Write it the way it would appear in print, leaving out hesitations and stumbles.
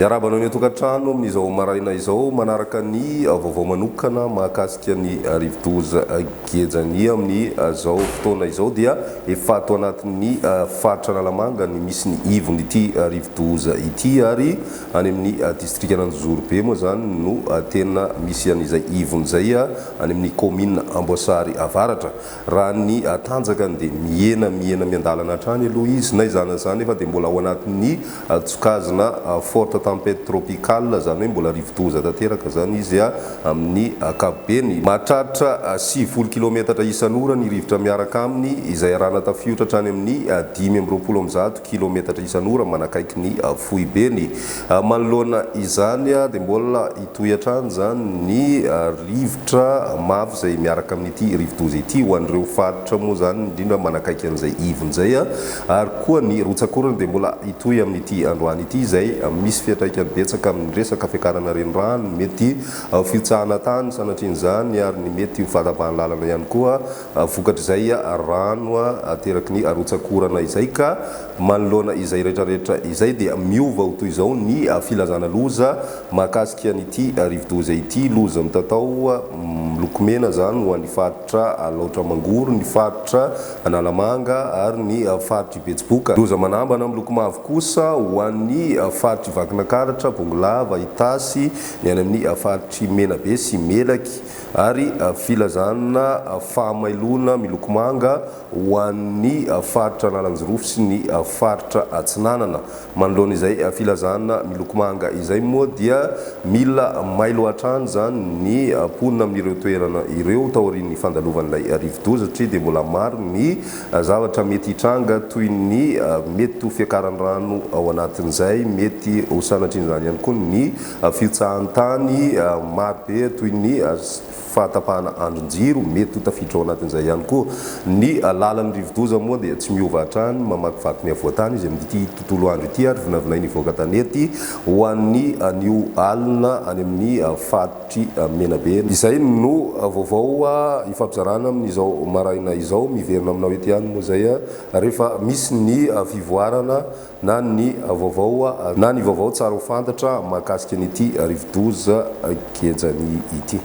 Miarahaba anao any an-tokantrano amin'izao maraina izao manaraka ny vaovao manokana mahakasika ny rivodoza Gejani amin'izao fotoana izao dia efa ato anatin'ny faritra Analamanga ny misy ny ivon'ity rivodoza ity ary any amin'ny distrikan'Anjozorobe moa izany no tena misy an'izay ivony izay any amin'ny kaominina Amboasary Avaratra. Raha ny tanjakany dia mihena mihena miandalana hatrany aloha izy, na izany na izany nefa dia mbola ao anatin'ny sokajina forte tempête tropicale, izany hoe mbola rivodoza tanteraka izany izy amin'ny ankapobeny. Mahatratra 90 kilometatra isan'ora ny rivotra miaraka aminy, izay arahana tafiotra hatrany amin'ny 125 kilometatra isan'ora manakaiky ny foibeny. Manoloana izany dia mbola hitohy hatrany izany ny rivotra mafy izay miaraka amin'ity rivodoza ity ho an'ireo faritra moa izany indrindra manakaiky an'izay ivony izay ary koa ny rotsak'orana dia mbola hitohy amin'ity androany ity izay misy fiantraikany betsaka amin'ny resaka fiakarana renirano, mety fihotsahanà tany sanatrian'izany ary ny mety ho fahatapahan'ny lalana ihany koa Vokatr'izay rano ateraky ny rotsak'orana izay ka manoloana izay rehetrarehetra izay dia miova ho toy izao ny filazana loza mahakasika an'ity rivodoza ity, loza mitatao miloko mena izany ho an'ny faritra Alaotra Mangoro, ny faritra Analamanga ary ny faritr'i Betsiboka. Loza manambana miloko mavo kosa ho an'ny faritr'i Vakinankaratra, Bongolava, Itasy, ny any amin'ny faritr'i Menabe sy Melaky. Ary filazana fahamailoana miloko manga ho an'ny faritra Analanjirofo sy ny faritra Atsinanana. Manoloana izay filazana miloko manga izay moa dia mila mailo hatrany izany ny mponina amin'ireo toerana ireo taorian'ny fandalovan'ilay rivodoza satria dia mbola maro ny zavatra mety hitranga toy ny mety ho fiakaran'ny rano ao anatin'izay, mety ho sanatrian'izany ihany koa ny Fihotsahan-tany maro be toy ny fahatapahana andrin-jiro mety ho tafiditra ao anatin'izay ihany koa. Ny lalan'ny rivodoza moa dia tsy miova hatrany, mamakivaky ny afovoan-tany izy amin'ity tontolo andro ity ary vinavinainy hivoaka tanety ho an'ny anio alina any amin'ny faritr'i Menabe. Izay no vaovao ifampizarana amin'izao maraina izao. Miverina aminao eto ihany moa izay rehefa misy ny fivoarana. na ny vaovao na ny vaovao tsara ho fantatra mahakasika an'ity rivodoza Gejani ity.